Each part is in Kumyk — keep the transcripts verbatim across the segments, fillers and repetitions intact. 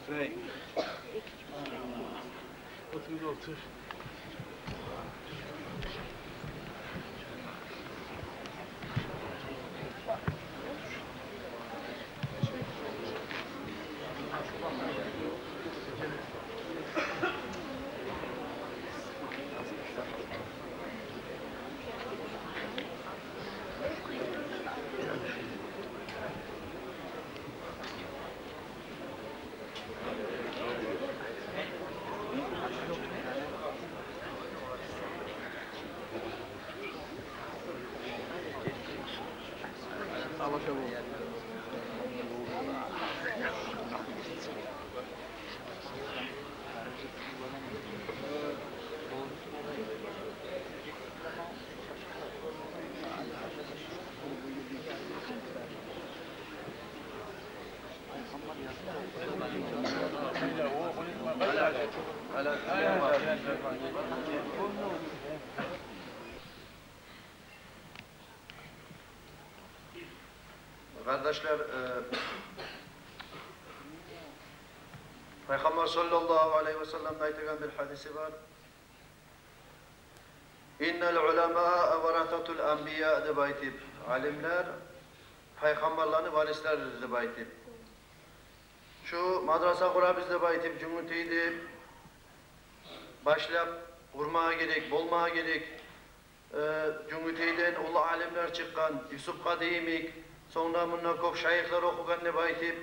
Şey, otur, otur. Къардашлар, э, Пайхаммар саллаллагьу алайгьи ва салламны айтагъан бир гьадиси бар. «Иннал уламаа варасатул анбия», — деп айтып, алимлер пайхаммарланы варислери деп айтып. Шу мадраса къурабыз деп айтып, Жюнгютейде башлап къурмагъа герек, болмагъа герек. Э, Жюнгютейден уллу алимлер чыкъгъан, Юсупгъа деймик, сонг да мунда кёп шайыхлар охугъан деп айтып,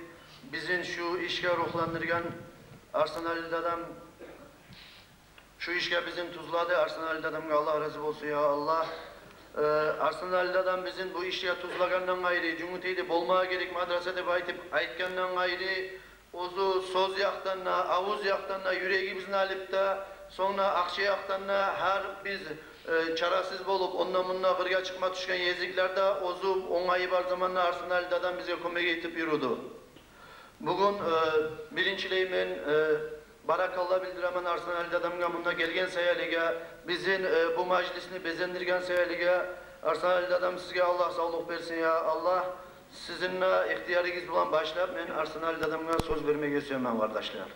бизин шу ишге ругьландыргъан Арсланали дадам, шу ишге бизин тюзледи. Арсланали дадамгъа Аллагь рази болсун, я Аллагь. Э, Арсланали дадам бизин бу ишге тюзлегенден къайры, Жюнгютейде болмагъа герек мадраса деп айтып айтгъандан къайры, оьзю сёз якъдан да, авуз якъдан да юрегибизни алып да, сонг да акъча якъдан да, гьар биз, э, чарасыз болуп, ондан-мундан къыргъа чыкъма тюшген гезиклерде оьзю онгайы бар заманда Арсланали дадам бизге кёмек этип юрюдю. Бугюн, э, биринчилей мен, э, баракалла билдиремен Арсланали дадамгъа мунда гелген саялыгъа, бизин, э, бу мажлисни безендирген саялыгъа. Арсланали дадам, сизге Аллагь савлукъ берсин, я Аллагь. Сизин де ихтиярыгъыз булан башлап, мен Арсланали дадамгъа сёз бермеге сюемен, къардашлар.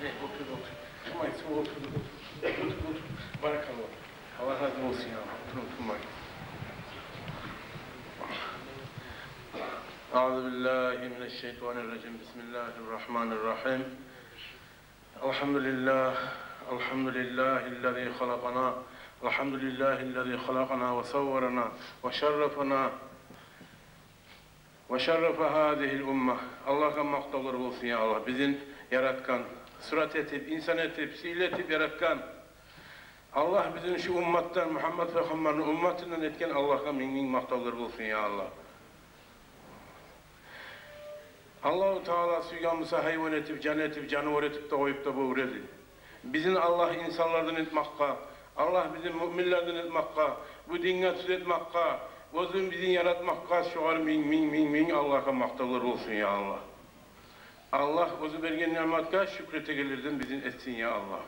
Э, олтур, олтур. Тумай, тумай, олтур, олтур. Олтур, олтур. Баракалла. Аллагь рази болсун, я. Олтур, олтур, тумай. أعوذ بالله من الشيطان الرجيم. بسم الله الرحمن الرحيم. الحمد لله، الحمد لله الذي خلقنا، الحمد لله الذي خلقنا وصورنا وشرفنا وشرف هذه الأمة. Аллагьгъа макътавлар болсун, я Аллагь. Бизин яратгъан, сурат этип, инсан этип, сыйлы этип яратгъан. Аллагь бизин шу умматдан, Мугьаммат пайхаммарны умматындан этген Аллагьгъа минг-минг макътавлар болсун, я Аллагь. Аллагьу Таала сюйген буса гьайван этип, жан этип, жанывар этип де къоюп да болур эди. Бизин Аллагь инсанлардан этмакъгъа, Аллагь бизин муъминлерден этмакъгъа, бу динге тюз этмакъгъа, оьзюн бизин яратмакъгъа шогъар минг, минг, минг, минг Аллагьгъа макътавлар болсун, я Аллагь. Аллагь оьзю берген ниъматгъа шюкюр этегенлерден бизин этсин, я Аллагь.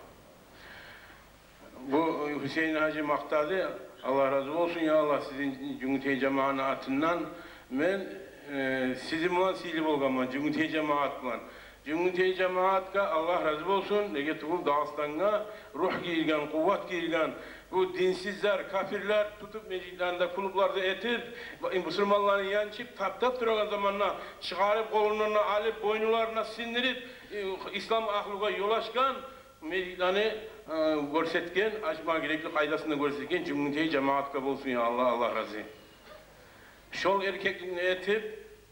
Бу Гьюсейин гьажи макътады, Аллагь рази болсун, я Аллагь, сизин Жюнгютей жамаатны атындан. Мен, э, сизин булан сыйлы болгъанман, Жюнгютей жамаат булан. Жюнгютей жамаатгъа Аллагь рази болсун, неге тюгюл Дагъыстангъа ругь гирген, къувват гирген, бу динсизлер, капирлер тутуп межитлеринде, клубларда этип, бусурманланы янчып, таптап турагъан заманда чыгъарып, къолундан да алып, бойнуларына синдирип, э, ислам агьлюге ёл ачгъан, межитлени, э, гёрсетген, ачмагъа герекли къайдасын да гёрсетген Жюнгютей жамаатгъа болсун, я Аллагь, Аллагь рази. Шол эркекликни этип,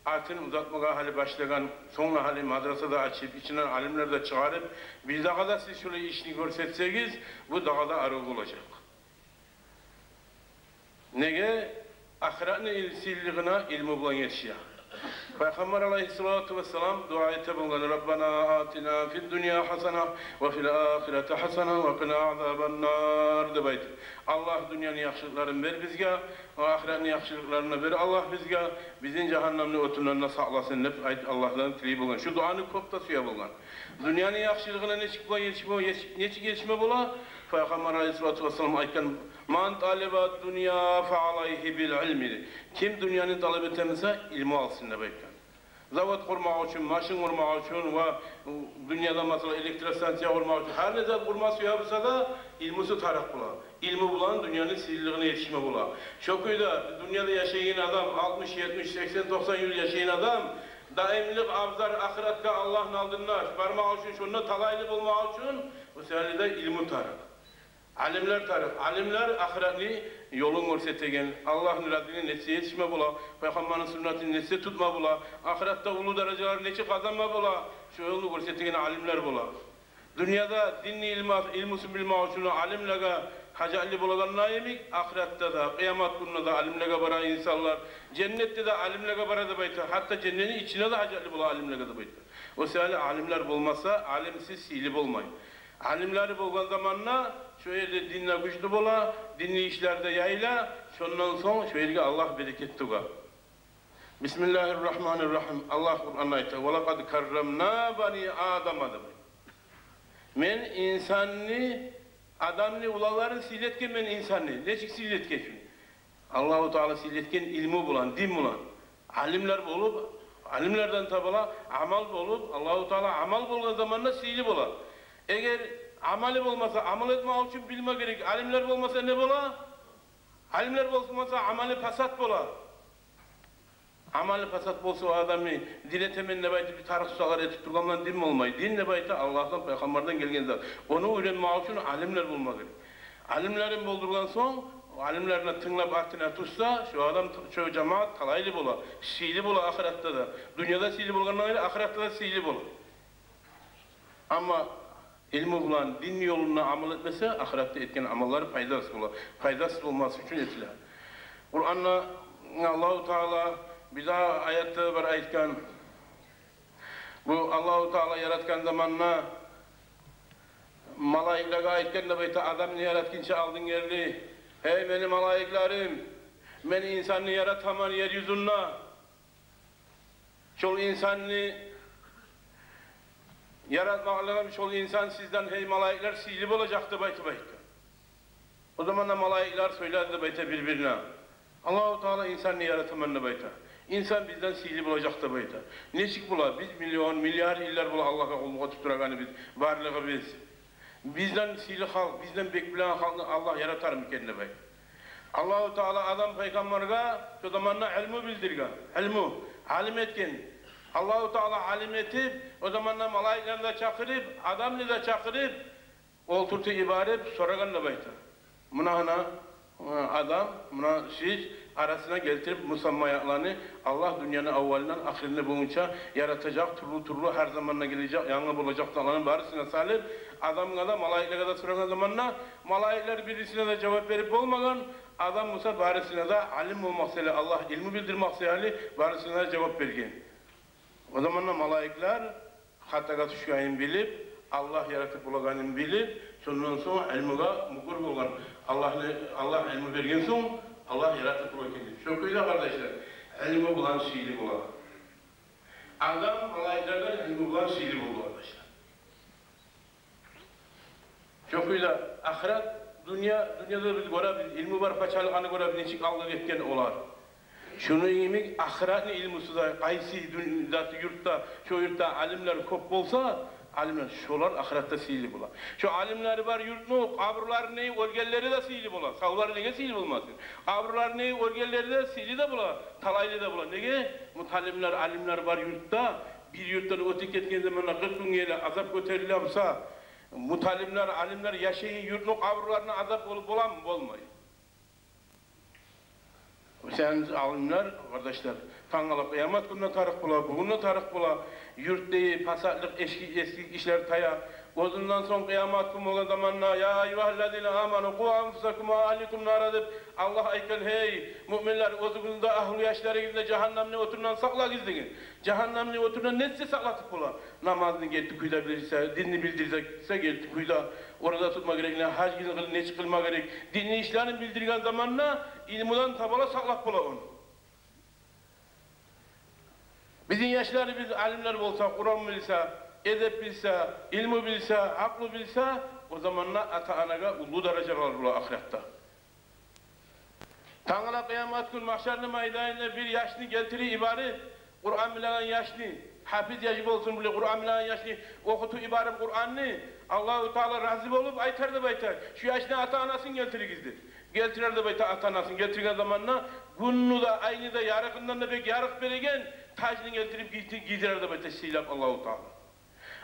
атын узатмагъа гьали башлагъан, сонг гьали мадраса да ачып, ичинден алимлер де чыгъарып, бир дагъы да сиз шулай ишни гёрсетсегиз, бу дагъы да арив болажакъ. Неге? Ахыратны ил-, сыйлылыгъына илму булан етише. Пайхаммар алайгьиссалату вассалам дуа эте болгъан: «Раббана атина фид дунья хасана ва фил ахирати хасана ва къина азабан нар», — деп айтып. «Аллагь, дюньяны яхшылыкъларын бер бизге, ахыратны яхшылыкъларын да бер, Аллагь, бизге, бизин жагьаннемни отундан да сакъласын», — деп айт-, Аллагьдан тилей болгъан. Шу дуаны кёп де сюе болгъан. Дюньяны яхшылыгъына нечик булан етишме, етиш-, нечик етишме бола? Пайхаммар алайгьиссалату вассалам айтгъан: «Ман талаба дунья фа алайгьи бил илми». Ким дюньяны талап этемиса, илму алсын деп айтгъан. Завод къурмакъ учун, машин къурмакъ учун ва дюньяда, масала, электростанция къурмакъ учун, гьар не зат къурма сюе буса да, илмусу тарыкъ бола. Илму булан дюньяны сыйлылыгъына етишме бола. Шо кюйде дюньяда яшайгъан адам, алтмыш, етмиш, сексен, токъсан йыл яшайгъан адам, даимлик абзар ахыратгъа Аллагьны алдында бармакъ учун, шонда талайлы болмакъ учун, о саялы да илму тарыкъ. Алимлер тарыкъ. Алимлер ахыратны ёлун гёрсетеген, Аллагьны разилигине нечик етишме бола, Пайхаммарны суннатын нечик тутма бола, ахыратда уллу даражалар нечик къазанма бола, шо ёлну гёрсетеген алимлер бола. Дюньяда динни илма-, илмусун билмек учун алимлеге гьажатлы болагъан йимик, ахыратда да, къыямат гюнюнде де алимлеге бара инсанлар, женнетде де алимлеге бара деп айта, гьатта женнетни ичинде де гьажатлы бола алимлеге деп айта. О саялы алимлер болмаса, алимсиз сыйлы болмай. Алимлер болгъан заманда шо ерде дин де гючлю бола, динни ишлер де яйыла, шондан сонг шо ерге Аллагь берекет тёге. Бисмиллагьи ррагьмани ррагьим. Аллагь Къуранда айта: «Ва лакъад каррамна бани Адама», — деп. Мен инсанны, Адамны уланларын сыйлы этгенмен, инсанны. Нечик сыйлы этген шуну? Аллагьу Таала сыйлы этген илму булан, дин булан. Алимлер болуп, алимлерден табула амал болуп, Аллагьу Таала амал болгъан заманда сыйлы бола. Эгер амалы болмаса, амал этмек учун билме герек. Алимлер болмаса не бола? Алимлер болмаса, амалы пасат бола. Амалы пасат болса, о адамны дин этемен деп айтып, бир тарыкъ сюелер этип тургъан булан дин болмай. Дин деп айта Аллагьдан, Пайхаммардан гелген зат. Ону уьйренмек учун алимлер болма герек. Алимлерин болдургъан сонг, алимлерине тынглап, артына тюшсе, шо адам, шо жамаат талайлы бола, сыйлы бола ахыратда да. Дюньяда сыйлы болгъандан къайры, ахыратда да сыйлы бола. Амма илму булан, дин ёлунда амал этмесе, ахыратда этген амаллары пайдасыз бола. Пайдасыз болмас учун этиле. Къуранда Аллагьу Таала бир дагъы аятда бар айтгъан. Бу Аллагьу Таала яратгъан заманда малайиклеге айтгъан деп айта, Адамны яратгъынча алдын герли: «Гьей мени малайиклерим, мен инсанны яратаман ер юзюнде. Шол инсанны яратмакълыгъым, шол инсан сизден, гьей малайиклер, сыйлы болажакъ», — деп айтып айтгъан. О заманда малайиклер сёйледи деп айта бир-бирине: «Аллагьу Таала инсанны яратаман деп айта. Инсан бизден сыйлы болажакъ деп айта. Нечик бола? Биз миллион, миллиард йыллар бола Аллагьгъа къуллукъ этип турагъаныбыз, барлыгъыбыз. Бизден сыйлы халкъ, бизден бек билеген халкъны Аллагь яратармы экен?» — деп айта. Аллагьу Таала Адам пайхаммаргъа шо заманда илму билдирген. Илму, алим этген. Аллагьу Таала алим этип, о заманда малайиклени де чакъырып, Адамны да чакъырып, олтуртуп йиберип, сорагъан деп айта. Муна гьана, э, Адам, муна сиз, арасына гелтирип мусаммаятланы, Аллагь дюньяны аввалындан ахырына болгъунча яратажакъ, тюрлю-тюрлю, гьар заманда гележек, янгы болажакъ затланы барысын да салып, Адамгъа да, малайиклеге де сорагъан заманда, малайиклер бирисине де жавап берип болмагъан, Адам буса барысына да алим болмакъ саялы, Аллагь илму билдирмек саялы, барысына да жавап берген. О заманда малайиклер хатагъа тюшгенин билип, Аллагь яратып болагъанын билип, шондан сонг илмугъа мюкюр болгъан. Аллагьны, Аллагь илму берген сонг, Аллагь яратып бола экен деп. Шо кюйде, къардашлар, илму булан сыйлы бола. Адам малайиклерден илму булан сыйлы болду, къардашлар. Шо кюйде ахырат, дюнья, дюньяда биз гёребиз, илму бар пачалыкъланы гёребиз, нечик алгъа гетген олар. Шону йимик ахыратны илмусу да, къайсы дюн-, заты юртда, шо юртда алимлер кёп болса, алимлер, шолар ахыратда сыйлы бола. Шо алимлери бар юртну къабурларында оьлгенлери де сыйлы бола. Савлары неге сыйлы болмасын? Къабурларында оьлгенлери де сыйлы да бола, талайлы да бола. Неге? Муталимлер, алимлер бар юртда, бир юртдан оьтюп гетген заманда къыркъ гюнге ерли азап гётериле буса, муталимлер, алимлер яшайгъан юртну къабурларына азап болуп боламы? Болмай. Сен алимлер, къардашлар, тангала къыямат гюнюне тарыкъ бола, бугюнге тарыкъ бола. Юртда пасатлыкъ, эсги, эсги ишлер тая. Оьзюнден сонг къыямат гюн болгъан заманда: «Я айюгьаллазина аману, къу анфусакум ва агьликум нара», — деп Аллагь айтгъан: «Гьей муъминлер, оьзюгюзню де, агьлу яшларыгъызны да жагьаннемни отундан сакълагъыз», — деген. Жагьаннемни отундан нечик сакълатып бола? Намазны герти кюйде билсе, динни билдирсе герти кюйде, ораза тутма герек, не гьаж гюн къыл-, нечик къылма герек, динни ишлерин билдирген заманда илмудан табала сакълап бола ону. Бизин яшларыбыз алимлер болса, Къуран билсе, эдеп билсе, илму билсе, акълу билсе, о заманда ата-анагъа уллу даражалар бола ахыратда. Тангала къыямат гюн магьшарны майданына бир яшны гелтирип йиберип, Къуран билеген яшны, гьафиз яш болсун, биле Къуран билеген яшны охутуп йиберип Къуранны, Аллагьу Таала рази болуп айтар деп айта: «Шу яшны ата-анасын гелтиригиз», — деп. Гелтирер деп айта ата-анасын. Гелтирген заманда гюнню де, айны да ярыгъындан да бек ярыкъ береген тажны гелтирип гийди-, гийдирер деп айта, сыйлап Аллагьу Таала.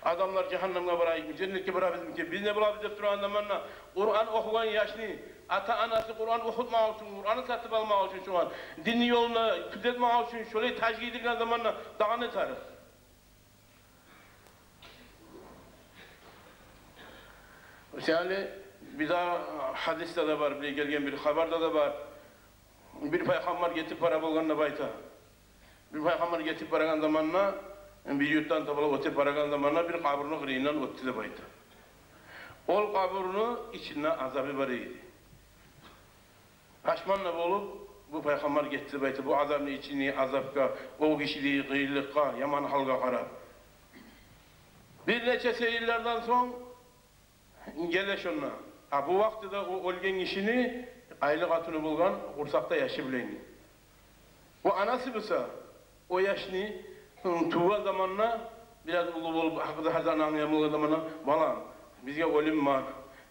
Адамлар: «Жагьаннемге барайыкъмы, женнетге барабызмы экен, биз не болабыз?» — деп турагъан заманда, Къуран охугъан яшны ата-анасы Къуран охутмакъ учун, Къуранны сатып алмакъ учун, шогъар динни ёлуна гьюрметмек учун шолай таж гийдирген заманда дагъы не тарыкъ? Мисалы, бир де гьадисде де бар, бир гелген бир хабарда да бар. Бир пайхаммар гетип бара болгъан деп айта. Бир пайхаммар гетип барагъан заманда, бир юртдан табала оьтюп барагъан заманда бир къабурну къырыйындан оьтдю деп айта. Ол къабурну ичинде азабы бар эди. Пашман да болуп, бу пайхаммар гетди деп айта, бу адамны ичиндеги азапгъа, о гишидеги къыйынлыкъгъа, яман гьалгъа къарап. Бир нече йыллардан сонг геле шонда. А бу вакътиде о оьлген гишини айлы къатыны болгъан, къурсакъда яшы булангъы. О анасы буса, о яшны, гьы, тувгъан заманда, бираз уллу болуп, гьакъыллы, гьар затны англагъан болгъан заманда: «Балам, бизге оьлюм бар.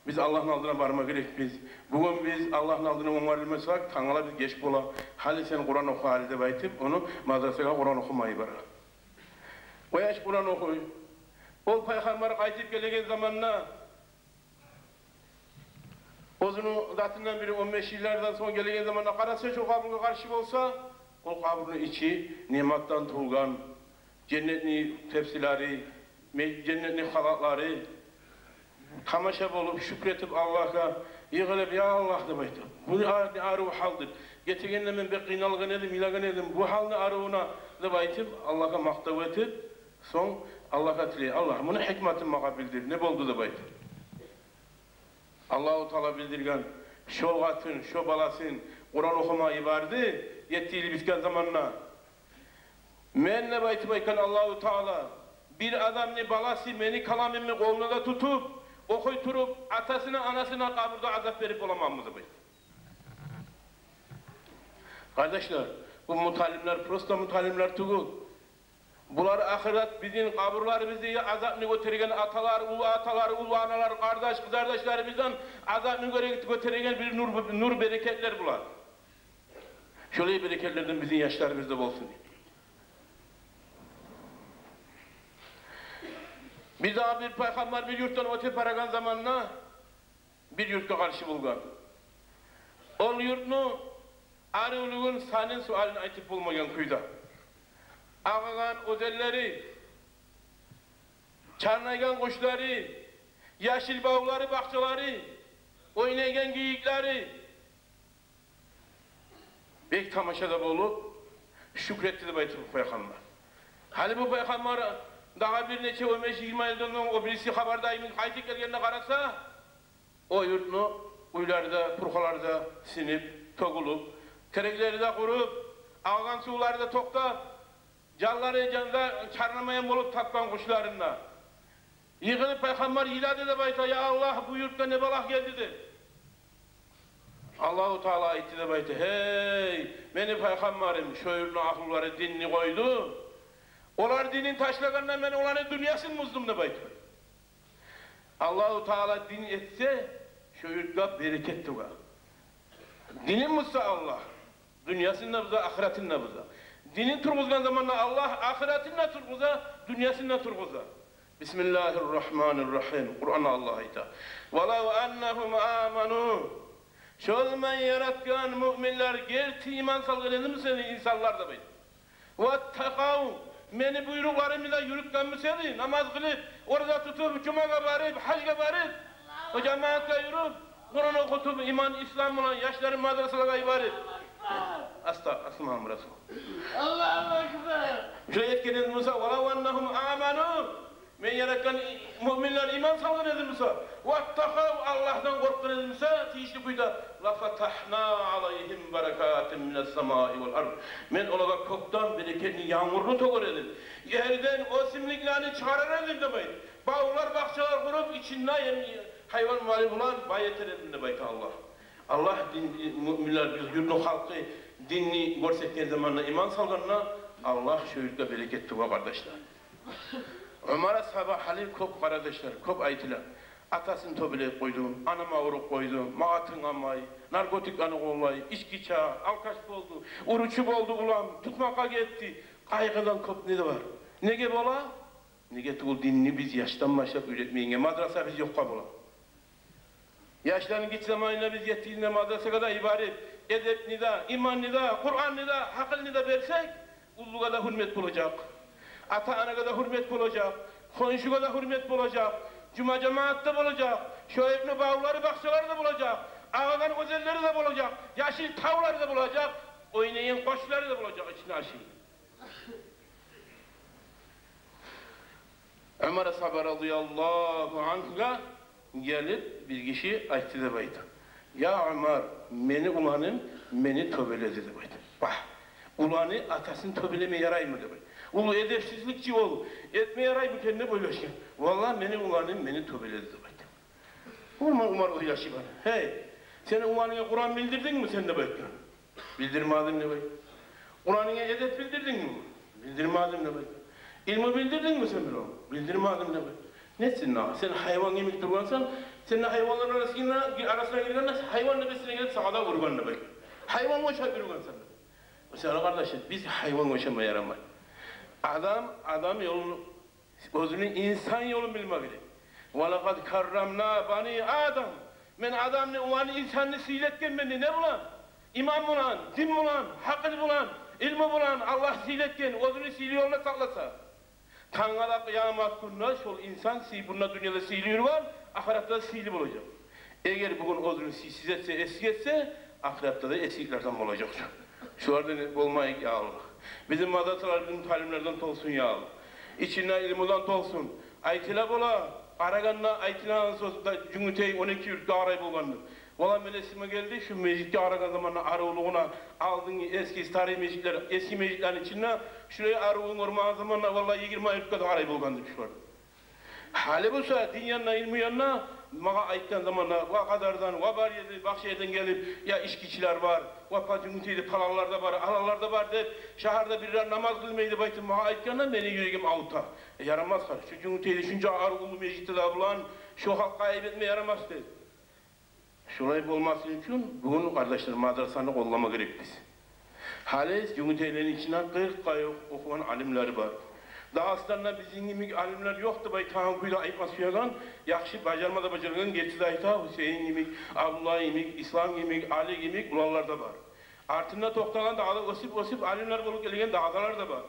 Биз Аллагьны алдына барма герекбиз. Бугюн биз Аллагьны алдына онгарылмасакъ, тангала биз геч бола. Гьали сен Къуран оху гьали», — деп айтып, ону мадрасагъа Къуран охумагъа йибере. О яш Къуран охуй. Ол пайхаммар къайтып гелеген заманда, оьзюню затындан бири он беш йыллардан сонг гелеген заманда къараса, шо къабургъа къаршы болса, ол къабурну ичи ниъматдан толгъан, женнетни тепсилери, ме-, женнетни халатлары. Тамаша болуп, шюкюр этип Аллагьгъа, йыгъылып: «Я Аллагь, — деп айтып, — бу не ар-, не арив гьалдыр. Гетегенде мен бек къыйналгъан эдим, йылагъан эдим. Бу гьал не аривуна», — деп айтып, Аллагьгъа макътав этип, сонг Аллагьгъа тилей: «Аллагь, муну гьикматын магъа билдир, не болду?» — деп айтып. Аллагьу Таала билдирген: шо къатын шо баласын Къуран охумагъа йиберди, етти йыл битген заманда. «Мен, — деп айтып айтгъан Аллагьу Таала, — бир адамны баласы мени каламымны къолунда да тутуп, охуй туруп, атасына, анасына къабурда азап берип боламанмы?» — деп айтып. Къардашлар, бу муталимлер просто муталимлер тюгюл. Булар ахырат бизин къабурларыбызда азапны гётереген аталар, уллу аталар, уллу аналар, къардаш, къызардашларыбыздан азапны гёре-, гётереген бир нюр, нюр берекетлер булар. Шолай берекетлерден бизин яшларыбызда болсун. Бир дагъы бир пайхаммар бир юртдан оьтюп барагъан заманда бир юртгъа къаршы болгъан. Ол юртну аривлюгюн, санын, суалын айтып болмайгъан кюйде. Агъагъан оьзенлери, чарнайгъан къушлары, яшыл бавлары, бакъчалары, ойнайгъан гийиклери. Бек тамаша да болуп, шюкюр этди деп айтып бу пайхаммар. Гьали бу пайхаммар дагъы бир нече он беш-йигирма йылдан сонг, о бириси хабарда йимик, къайтып гелгенде къараса, о юртну уьйлери де, пурхалары да сынып, тёгюлюп, тереклери де къуруп, агъагъан сувлары да токътап, жанлары жанда чарнамайгъан болуп, тапгъан къушларын да. Йыгъылып пайхаммар йылады деп айта: «Я Аллагь, бу юртгъа не балагь гелди?» — деп. Аллагьу Таала айтды деп айта: «Гьей, мени пайхаммарым, шо юртну агьлулары динни къойду. Олар динин ташлагъанда, мен оланы дюньясын буздум», — деп айта. Аллагьу Таала дин этсе, шо юртгъа берекет тёге. Динин бузса Аллагь, дюньясын да буза, ахыратын да буза. Динин тургъузгъан заманда Аллагь ахыратын да тургъуза, дюньясын да тургъуза. Бисмиллагьир рагьманир рагьим. Къуранда Аллагь айта: «Валав аннагьум аману». Шо заман яратгъан муъминлер герти иман салгъан эдими сени инсанлар деп айта. Ваттакъав, мени буйрукъларымны да юрютген буса эди, намаз къылып, ораза тутуп, жумагъа барып, гьажгъа барып, о жамаатгъа юрюп, Къуран охутуп, иман, ислам булан яшларын мадрасалагъа йиберип. Аста, аста, Мугьаммад Расул. Аллагьу акбар. Шо этген эди буса, валав аннагьум аману, мен яратгъан муъминлер иман салгъан эди буса, ваттакъав, Аллагьдан къоркъгъан эди буса, тийишли кюйде, лафатагьна алайгьим баракатин минас самаи вал ард. Мен олагъа кёкден берекетни янгурну тёгер эдим. Ерден оьсюмлюклени чыгъарар эдим деп айта. Бавлар, бакъчалар къуруп, ичинде эм гьайван малы булан бай этер эдим деп айта Аллагь. Аллагь дин, муъминлер, бир юртну халкъы динни гёрсетген заманда, иман салгъанда, Аллагь шо юртгъа берекет тёге, къардашлар. Омар асгьаба гьали кёп, къардашлар, кёп айтыла. Атасын тёбелеп къойду, анам авруп къойду, магъа тынгламай, наркотиклени къоллай, ички иче, алкаш болду, уручу болду улан, тутмакъгъа гетди. Къайгъыдан кёп не де бар. Неге бола? Неге тюгюл динни биз яшдан башлап уьйретмейген, мадраса биз ёкъгъа бола. Яшланы гиччи заманында биз етти йылында мадрасагъа да йиберип, эдепни де, иманны да, Къуранны да, гьакъылны да берсек, уллугъа да гьюрмет болажакъ. Ата-анагъа да гьюрмет болажакъ, хоншугъа да гьюрмет болажакъ, жума жамаатда болажакъ, шо юртну бавлары, бакъчалары да болажакъ, агъагъан оьзенлери де болажакъ, яшыл тавлары да болажакъ, ойнайгъан къошлары да болажакъ ичинде ашый. Омар асгьаба разияллагьу ангьугъа гелип бир гиши айтды деп айта: «Я Омар, мени уланым мени тёбеледи», — деп айта. Багь, уланы атасын тёбелеме яраймы деп айта. Уллу эдепсизлик чи ол, этме яраймы экен деп ойлашгъан. «Валлагь, мени уланым мени тёбеледи», — деп айта. Омар, Омар ойлашып ала: «Гьей, сени уланынгъа Къуран билдирдингми сен?» — деп айтгъан. «Билдирмедим», — деп айта. «Къуранынга эдеп билдирдингми?» «Билдирмедим», — деп айта. «Илму билдирдингми сен бирев?» «Билдирмедим», — деп айта. «Не этсин дагъы? Сен гьайван йимик тургъансан, сен де гьайванлар арасына, арасына гиргенде, гьайван да эсине гелип сагъа да ургъан», — деп айта. «Гьайван ошап юрюгенсен». Масала, къардашлар, биз гьайван ошама ярамай. Адам, адам ёлун, оьзюню инсан ёлун билме герек. «Ва лакъад каррамна бани Адам». Мен адамны, уланы, инсанны сыйлы этгенмен дей. Не булан? Иман булан, дин булан, гьакъыл булан, илму булан Аллагь сыйлы этген, оьзюню сыйлы ёлуна сакъласа. Тангала къыямат гюнде шол инсан сый-, мунда дюньяда сыйлы юрюген, ахыратда да сыйлы болажакъ. Эгер бугюн оьзюн сыйсыз этсе, эсик этсе, ахыратда да эсиклерден болажакъ. Шолардан болмайыкъ, я Аллагь. Бизин мадрасалар, бизин муталимлерден толсун, я Аллагь. Ичинде илмудан толсун. Айтыла бола, къарагъанда айтылагъан сёз де, Жюнгютей он эки юртгъа къарай болгъанды. Валлагь, мени эсиме гелди, шу межитге къарагъан заманда, арывлугъуна, алдынгъы эски старый межитлер, эски межитлени ичинде шулай арывун гёрмеген заманда, валлагь, йигирма юртгъа да къарай болгъанды шулар. Гьали буса дин янына, илму янына магъа айтгъан заманда, ва Къадардан, ва бар ерден, башгъа ерден гелип, я ичкичилер бар, ва Жюнгютейде паланлар да бар, аланлар да бар деп, шагьарда бирлер намаз къылмай деп айтып магъа айтгъанда, мени юрегим авурта. Э, ярамас гьали, шу Жюнгютейде шунча арив уллу межитде де булан, шу халкъгъа айып этме ярамас деп. Шулай болмасын учун бугюн, къардашлар, мадрасаны къоллама герекбиз. Гьали Жюнгютейлени ичинде къыркъгъа ювукъ охугъан алимлери бар. Дагъыстанда бизин йимик алимлер ёкъ деп айтагъан кюйде айтма сюеген, яхшы бажарма да бажаргъан, герти де айта, Гьюсейин йимик, Абдулла йимик, Ислам йимик, Али йимик уланлар да бар. Артында токътагъан, дагъы да оьсюп-оьсюп алимлер болуп гелген дагъы да алар да бар.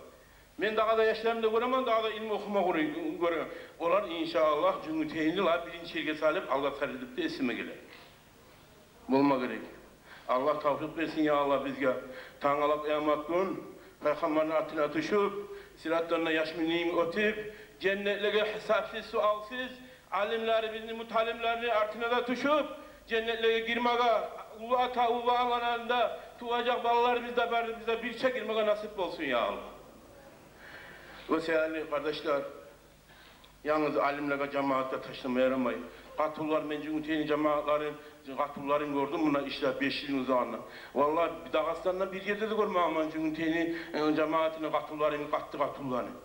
Мен дагъы да яшларымда гёремен, дагъы да илму охума гёре-, гёремен. Олар, иншааллагь, Жюнгютейни ла биринчи ерге салып алдатар эди деп де эсиме геле. Болма герек. Аллагь тавфикъ берсин, я Аллагь, бизге. Тангала къыямат гюн Пайхаммарны атына тюшюп, сыратдан да яшминлейин оьтюп, женнетлеге гьисапсыз-суалсыз, алимлерибизни, муталимлерини артына да тюшюп, женнетлеге гирмеге, уллу ата, уллу аналардан туважакъ балаларыбыз да бар, бизге бирче гирмеге насип болсун, я Аллагь. О саялы, къардашлар, янгыз алимлеге, жамаатгъа ташлама ярамай. Къатынлар, мен Жюнгютейни жамаатларын, къатынларын гёрдюм мунда ишлеп беш йылны узагъында. Валлагь, Дагъыстанда бир ерде де гёрмегенмен Жюнгютейни, э, жамаатыны къатынларын, къатты къатынларын.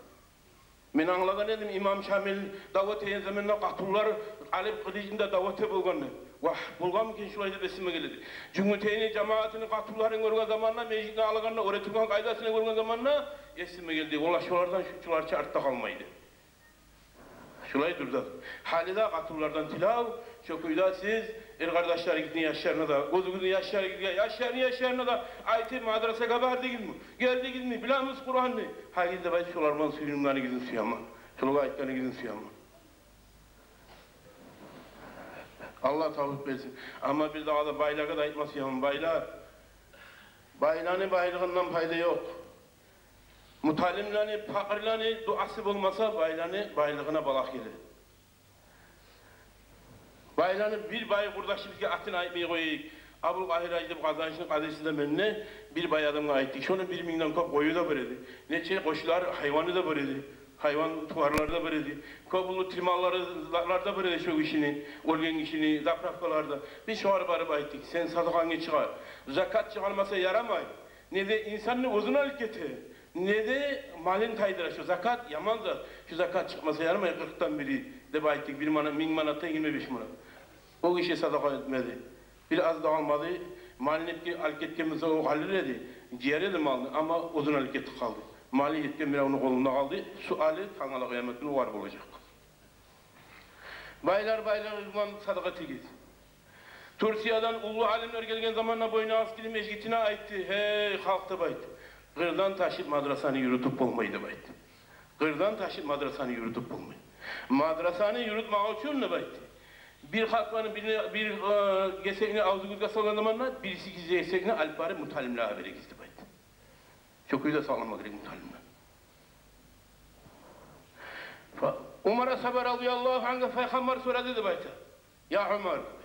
Мен англагъан эдим, имам Шамил дав этеген заманда къатынлар алып къылычны да дав эте болгъан деп. Вагь, болгъанмы экен шулай деп эсиме геледи. Жюнгютейни жамаатыны къатынларын гёрген заманда, межитни алагъанда, оьре тургъан къайдасын гёрген заманда эсиме гелди: валлагь, шолардан шунчаларча артда къалмайды. Шулай дюр де. Гьали де къатынлардан тилев, шо кюйде сиз Эр къардашларыгъызны яшларына да, оьзюгюзню яшларыгъызгъа, яшларыны яшларына да айтып, мадрасагъа бардыгъызмы, гелдигизми, билемисиз Къуранны? Гьа, гелдик деп айтып, шолар булан сююнюп, гьанигизни сюемен. Шолагъа айтгъаныгъызны сюемен. Аллагь тавфикъ берсин. Амма бир дагъы да байлагъа да айтма сюемен, байлар. Байланы байлыгъындан пайда ёкъ. Муталимлени, пакъырланы дуасы болмаса, байланы байлыгъына балагь геле. Байланы бир бай къурдашыбызгъа, атын айтмай къояйыкъ, Абулкъагьир-гьажи деп Къазанышны къадиси де, мен де бир бай адамгъа айтдыкъ. Шону бир мингден кёп къою да бар эди. Нече къошулар, гьайваны да бар эди. Гьайван туварлары да бар эди. Кёп уллу тирмаллары, затлары да бар эди шо гишини, оьлген гишини, заправкалары да. Биз шогъар барып айтдыкъ: «Сен садагъангны чыгъар. Закат чыгъармаса ярамай. Не де инсанны оьзюн алып гете, не де малын тайдыра. Шо закат яман зат. Шо закат чыкъмаса ярамай, къыркъдан бири», — деп айтдыкъ. Бир мана-, минг манатдан йигирма беш манат. О гиши садагъа этмеди. Бир аз да къалмады. Малын эпке алып гетген буса, о къалыр эди. Жыяр эди малны, амма оьзюн алып гетип къалды. Малы етген биревню къолунда къалды. Суалы тангала къыямат гюню огъар болажакъ. Байлар, байлар, иман садагъа этигиз. Турциядан уллу алимлер гелген заманда Бойнакскийни межитине айтды: «Гьей халкъ, — деп айтды, — къырдан ташып мадрасаны юрютюп болмай, — деп айтды. — Къырдан ташып мадрасаны юрютюп болмай. Мадрасаны юрютмек учун, — деп айтды, — бир халкъны бирине, бир, э, гесекни авзугъузгъа салгъан заманда, бирисигиз гесекни алып барып муталимлеге беригиз», — деп айтды. Шо кюйде сакълама герек муталимлени. Фа-, Умар асгьаба радияллагьу ангьа Пайхаммар сорады деп айта. «Я Умар, — деп айта.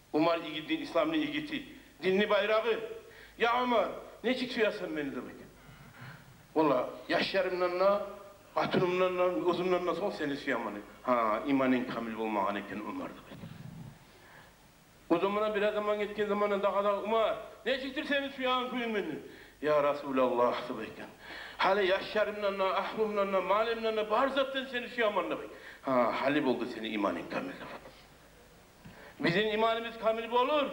— Умар игит, дин, исламны игити, динни байрагъы. Я Умар, нечик сюесен мени?» — деп айта. «Валлагь, яшларымдан да, къатынымдан да, оьзюмден де сонг сени сюемен». «Гьа, иманынг камил болмагъан экен, Умар», — деп айта. О заманда бир аз заман гетген заманда дагъы да: «Умар, нечикдир сени сюеген кююнг мени?» «Я Расулаллагь, — деп айтгъан, — гьали яшларымдан да, агьлюмден де, малымдан да, бар затдан сени сюемен», — деп айта. «Гьа, гьали болду сени иманынг камил», — деп айта. Бизин иманыбыз камил болур,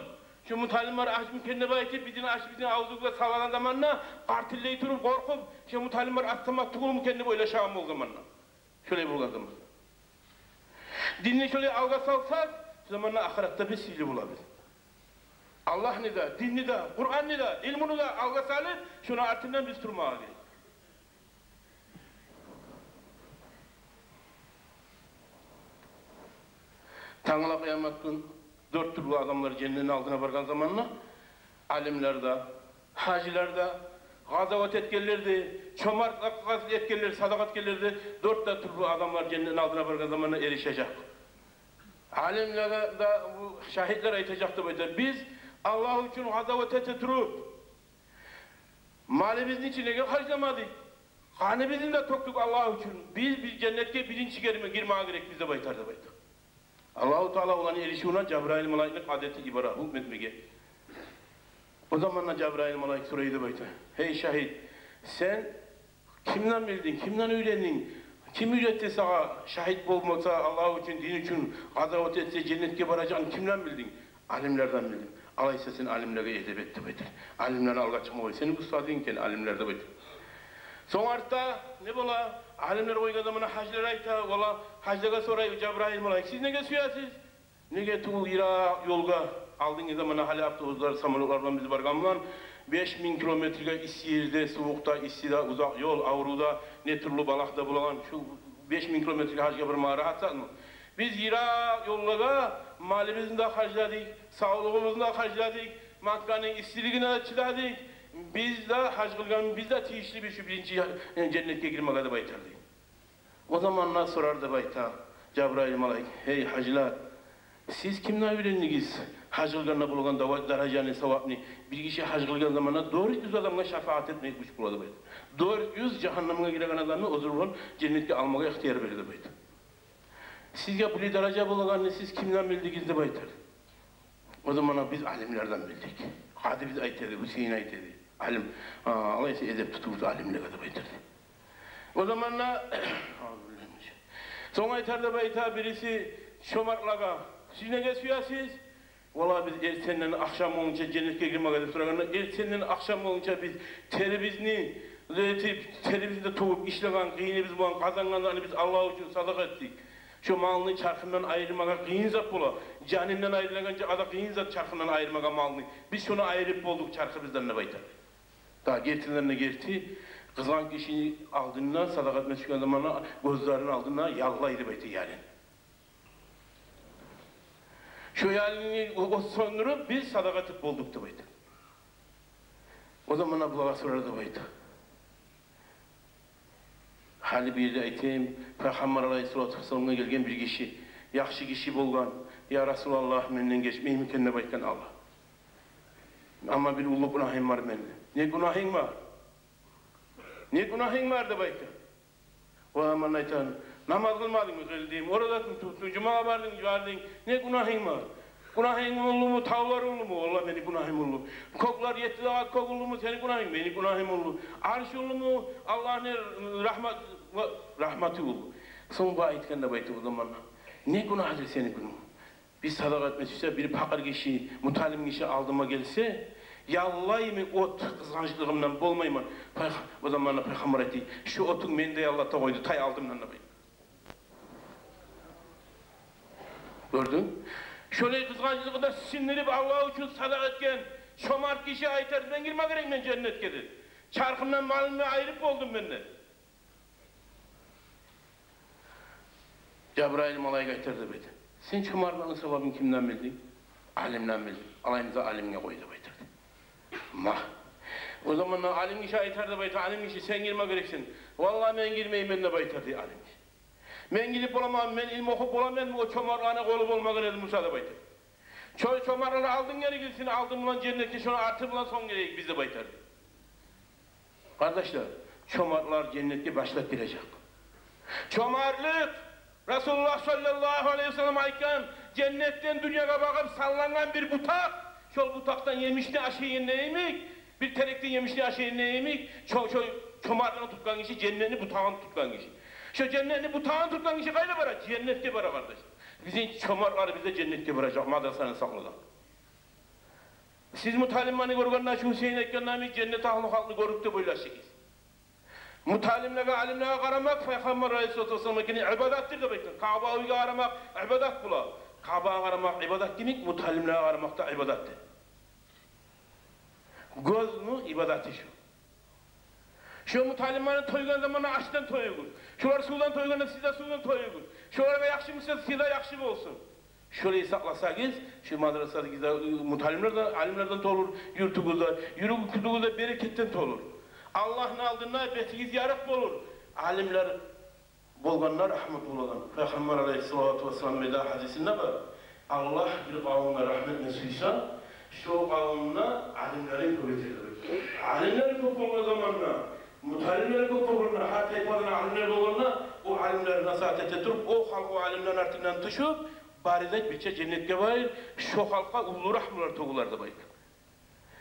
шо муталимлер ач микен деп айтып, бизин аш бизин авзубузгъа салагъан заманда, къартыллай туруп, къоркъуп, шо муталимлер ат таман тюгюлмю экен деп ойлашагъан бу заманда. Шолай болгъан заман. Динни шолай алгъа салсакъ, шо заманда ахыратда биз сыйлы болабыз. Аллагьны да, динни де, Къуранны да, илмуну да алгъа салып, шону артындан биз турмагъа герек. Тангала къыямат гюн дёрт тюрлю адамлар женнетни алдына баргъан заманда, алимлер де, гьажилер де, къазават этгенлер де, чомартлыкъ этгенлер, садагъа этгенлер де, дёрт де тюрлю адамлар женнетни алдына баргъан заманда эришежек. Алимлеге де бу шагьитлер айтажакъ деп айта: «Биз Аллагь учун къазават эте туруп, малыбызны ичинеге харжламадыкъ, къаныбызны да тёкдюк Аллагь учун. Биз, биз женнетге биринчи гирме-, гирмеге герекбиз», — деп айтар деп айта. Аллагьу Таала оланы эришивюне Жабрайыл малайикни къади этип йибере гьукму этмеге. О заманда Жабрайыл малайик сорай деп айта: «Гьей шагьит, сен кимден билдинг, кимден уьйрендинг? Ким уьйретди сагъа, шагьит болмаса, Аллагь учун, дин учун къазават этсе, женнетге баражагъын кимден билдинг?» «Алимлерден билдим». «Алайса сен алимлеге эдеп эт», — деп айтар. «Алимлени алгъа чыкъма къой, сени устазынг экен алимлер», — деп айтар. Сонг артда не бола? Алимлер къойгъан заманда гьажилер айта, олар, гьажилеге сорай Жабрайыл малайик: «Сиз неге сюесиз?» «Неге тюгюл, йыракъ ёлгъа, алдынгъы заманда, гьали автобуслар, самолётлар булан биз баргъан булан, беш минг километрге исси ерде, сувукъда, иссиде, узакъ ёл, аврувда, не тюрлю балагь да болагъан, шу беш минг километрге гьажгъа бармагъа рагьат затмы? Биз йыракъ ёллагъа малыбызны да харжладыкъ, савлугъубузну да харжладыкъ, Макканы иссилигине де чыдадыкъ. Биз де гьаж къылгъан, биз де тийишлибиз шу биринчи я-, э, женнетге гирмеге», — деп айтар дей. О заманда сорар деп айта Жабрайыл малайик: «Гьей гьажилер, сиз кимден уьйрендигиз гьаж къылгъанда болагъан дава-, даражаны, савапны? Бир гиши гьаж къылгъан заманда дёрт юз адамгъа шапаат этмеге гюч бола», — деп айта. «Дёрт юз жагьаннемге гиреген адамны оьзю булан женнетге алмагъа ихтияр бере», — деп айта. «Сизге булай даража болагъанны сиз кимден билдигиз?» — деп айтар. О заманда: «Биз алимлерден билдик. Къадибиз айта эди, Гьюсейин айта эди. Алим, а, алайса эдеп тутугъуз алимлеге», — деп айтар. О заманда, сонг айтар деп айта бириси чомартлагъа: «Сиз неге сюесиз?» «Валлагь, биз эртенден ахшам болгъунча женнетге гирмеге», — деп сорагъанда, «эртенден ахшам болгъунча биз терибизни этип, терибизни де тёгюп ишлеген, къыйыныбыз булан къазангъанланы биз Аллагь учун садагъа этдик. Шо малны чархындан айырмагъа къыйын зат бола. Жанындан айрылагъан чакъы да къыйын зат чархындан айырмагъа малны. Биз шону айырып болдукъ чархыбыздан деп айта. Дагъы гертиден де герти, къызгъанч гишини алдында, садагъа этме тюшген заманда гёзлерини алдында яллай деп айта ялын. Шо ялынны о-, от сёндюрюп, биз садагъа этип болдукъ деп айта. О заманда булагъа сорар деп айта. Гьали бир ерде айтайым, Пайхаммар алайгьиссалату вассаламгъа гелген бир гиши, яхшы гиши болгъан, «Я Расулаллагь, менден гечмейми экен?» деп айтгъан Аллагь. «Амма бир уллу гюнагьым бар мени». «Не гюнагьынг бар? Не гюнагьынг бар?» деп айтгъан. О заман айтгъан: «Намаз къылмадынгмы, къылдым. Оразатынгмы тутдунг, жумагъа бардынгмы, бардым. Не гюнагьынг бар? Гюнагьынг уллуму, тавлар уллуму?» «Валлагь, мени гюнагьым уллу». «Кёклер, етти къат кёк уллуму сени гюнагьынг?» «Мени гюнагьым уллу». «Арш уллуму?» «Аллагьны рагьмат-, рагьматы уллу». Сонг бу айтгъан деп айта о заманда: «Не гюнагьдыр сени гюнагьынг?» Биз садагъа этме тюшсек, бир пакъыр гиши, муталим гиши алдыма гелсе, яллайман от, къызгъанчлыгъымдан болмайман. Пайх-, о заманда Пайхаммар айтды: «Шо отунг мени де яллата къойду, тай алдымдан», — деп айта. Гёрдюнг? Шолай къызгъанчлыгъын да сингдирип, Аллагь учун садагъа этген чомарт гиши айтар: «Мен гирме герекмен женнетге», — деп. «Чархымдан малымны айырып болдум мен», — деп. Жабрайыл малайик айтар деп айта: «Сен чомартлыкъны савабын кимден билдинг?» «Алимден билдим». «Алай буса алимге къой», — деп айтар. Ма. О заманда алим гиши айтар деп айта: «Алим гиши, сен гирме герексен». «Валлагь, мен гирмеймен», — деп айтар дей алим гиши. «Мен гирип боламан, мен илму охуп боламан, о чомартланы къолу болмагъан эди буса», — деп айта. «Чо-, чомартлар алдын гери гирсин, алдын булан женнетге, шону арты булан сонг гирейик биз», — деп айтар. Къардашлар, чомартлар женнетге башлап гирежек. Чомартлыкъ, Расулуллагь саллаллагьу алайгьи ва саллам айтгъан, женнетден дюньягъа багъып саллангъан бир бутакъ, шол бутакъдан емишни ашайгъан йимик, бир терекден емишни ашайгъан йимик, шо, шо чомартлыкъны тутгъан гиши, женнетни бутагъын тутгъан гиши. Шо женнетни бутагъын тутгъан гиши къайда бара? Женнетге бара, къардаш. Бизин чомартларыбыз да женнетге баражакъ, мадрасаны сакъласакъ. Сиз муталимлени гёргенде, шу Гьусейин айтгъанда йимик, женнет агьлу халкъны гёрдюк деп ойлашыгъыз. Муталимлеге, алимлеге къарамакъ Пайхаммар алайгьиссалату вассалам айтгъан ибадатдыр деп айтгъан. Каъба уьйге къарамакъ ибадат бола. Каъбагъа къарамакъ ибадат йимик, муталимлеге къарамакъ да ибадатдыр. Гёзню ибадаты шу. Шо муталимлени тойгъан заманда ашдан тоюгъуз. Шолар сувдан тойгъанда сиз де сувдан тоюгъуз. Шолагъа яхшы буса, сизге де яхшы болсун. Шолай сакъласагъыз, шу мадрасагъызда, муталимлерден, алимлерден толур юртугъуз да, юртугъуз да берекетден толур. Аллагьны алдында бетигиз ярыкъ болур. Алимлер болгъанда рагьмат болагъан. Пайхаммар алайгьиссалату вассалам бир дагъы гьадисинде бар: Аллагь бир къавумгъа рагьмат этме сюйсе, шо къавумда алимлерин кёп этер деп. Алимлер кёп болгъан заманда, муталимлер кёп болгъанда, гьар тайпадан алимлер болгъанда, о алимлер насигьат эте туруп, о халкъ о алимлени артындан тюшюп, бары да бирче женнетге барыр, шо халкъгъа уллу рагьмулар тёгюлер деп айта.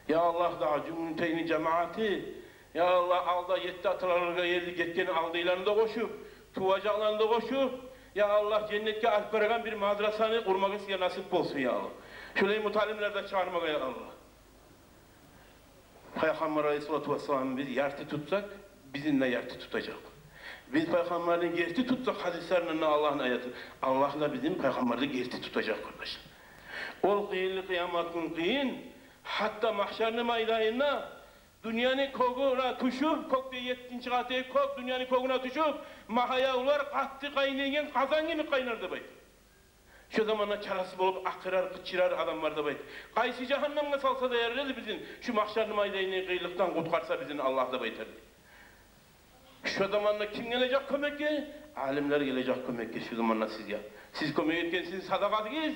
Я Аллагь, дагъы Жумгьунтейни жамияты, я Аллагь, алда етти аталарына ерли гетген алдагъыланы да къошуп, туважакъланы да къошуп, я Аллагь, женнетге алып барагъан бир мадрасаны къурмагъа сизге насип болсун, я Аллагь. Шолай муталимлер де чыгъармагъа, я Аллагь. Пайхаммар алайгьиссалату вассаламны биз ярты тутсакъ, бизин де ярты тутажакъ. Биз Пайхаммарны герти тутсакъ, гьадислеринден де, Аллагьны аяты, Аллагь да бизин Пайхаммарны герти тутажакъ, къардашлар. Ол къыйынлы къыямат гюн къыйын, гьатта магьшарны майданында дюньяны кёгюне тюшюп, кёкде еттинчи къаты кёк, дюньяны кёгюне тюшюп, магьаявлар къатты къайнайгъан къазан йимик къайнар деп айта. Шо заманда чарасыз болуп акъырар, къычырар адам бар деп айта. Къайсы жагьаннемге салса да ярар эди бизин, шу магьшарны майданындан, къыйынлыкъдан къутгъарса бизин Аллагь деп айтар. Шо заманда ким гележек кёмекге? Алимлер гележек кёмекге шо заманда сизге. Сиз кёмек этген сизин садагъагъыз,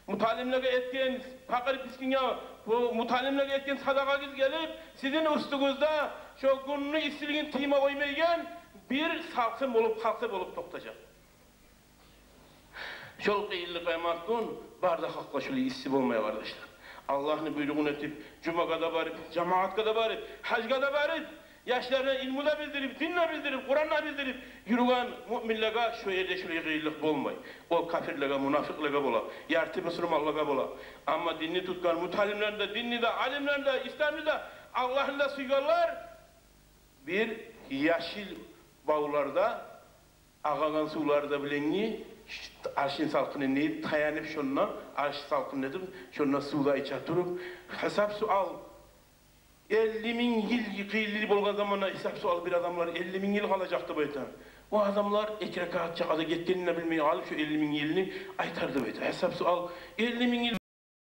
муталимлеге этген, пакъыр мискинге, бу муталимлеге этген садагъагъыз гелип, сизин уьстюгюзде шо гюнню иссилигин тийме къоймайгъан бир салкъын болуп, халкъы болуп токътажакъ. Шол къыйынлы къыямат гюн бары да халкъгъа шолай исси болмай, къардашлар. Аллагьны буйругъун этип, жумагъа да барып, жамагьатгъа да барып, гьажгъа да барып, яшларына илму да билдирип, дин де билдирип, Къуран да билдирип юрюген муъминлеге шо ерде шолай къыйынлыкъ болмай. О капирлеге, мунафикълеге бола, ярты бусурманлагъа бола. Амма динни тутгъан муталимлени де, динни де, алимлени де, Исламны да, Аллагьны да сюйгенлер бир яшыл бавларда агъагъан сувлары да булангъы, Аршын салкъын деп таянып, шонда арш салкъын деп, шонда сувда иче туруп, гьисап-суал, элли минг йыл, къыйынлы болгъан заманда гьисап-суал, бир адамлар элли минг йыл къалажакъ деп айта. О адамлар эки ракаат чакъы да гетгенин де билмей къалып, шо элли минг йылны айтар деп айта. Гьисап-суал, элли минг йыл